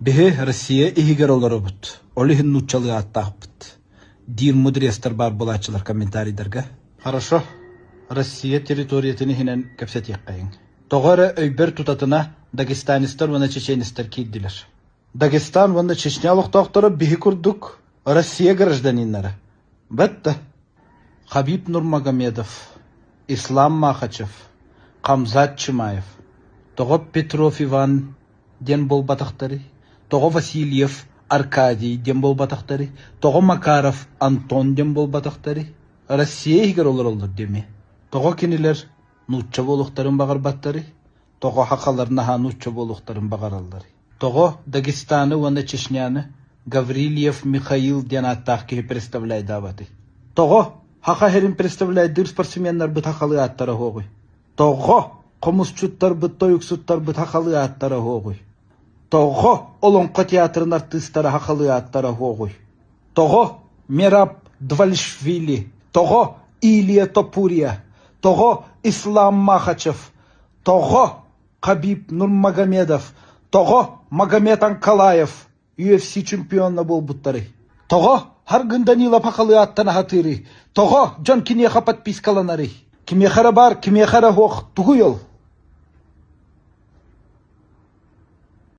Биһи Россия иһигэр олоробут, ол иһин нууччалыы ааттаахпыт, диир мудрецтар баар буолааччылар комментарийдарга. Хорошо, Россия территориятын иһинэн кэпсэтиэххэйиҥ. Тоҕо эрэ өйбөр тутатына дагестанецтар уонна чеченецтэр киирдилэр. Дагестан уонна Чечня олохтоохторо биһи курдук Россия гражданиннара. Бэтта. Хабиб Нурмагомедов, Ислам Махачев, Хамзат Чимаев, тоҕо Петров Иван диэн буолбатахтарый? Тоҕо Васильев Аркадий диэн буолбатахтарый? Тоҕо Макаров Антон диэн буолбатахтарый? Россия иһигэр олороллор диэми. Тоҕо кинилэр нуучча буолуохтарын баҕарбаттарый? Тоҕо сахалар наһаа нуучча буолуохтарын баҕаралларый? Тоҕо Дагестаны уонна Чечняны Гаврильев Михаил диэн ааттаах киһи представляйдаабатый? Тоҕо Саха сирин представляйдыыр спортсменнарбыт сахалыы ааттара суоҕуй? Тоҕо хомусчуттарбыт, тойуксуттарбыт сахалыы ааттара суоҕуй? Тоҕо Олоҥхо театрын артыыстара сахалыы ааттара суоҕуй? Тоҕо Мераб Двалишвили? Тоҕо Илия Топурия? Тоҕо Ислам Махачев? Тоҕо Хабиб Нурмагомедов? Тоҕо Магомед Анкалаев UFC чемпиона буолбуттарый? Тоҕо Харгын Данилов сахалыы ааттан аһатыырый? Тоҕо дьон киниэхэ подпискаланарый? Кимиэхэ эрэ баар, кимиэхэ эрэ суох тугуй ол?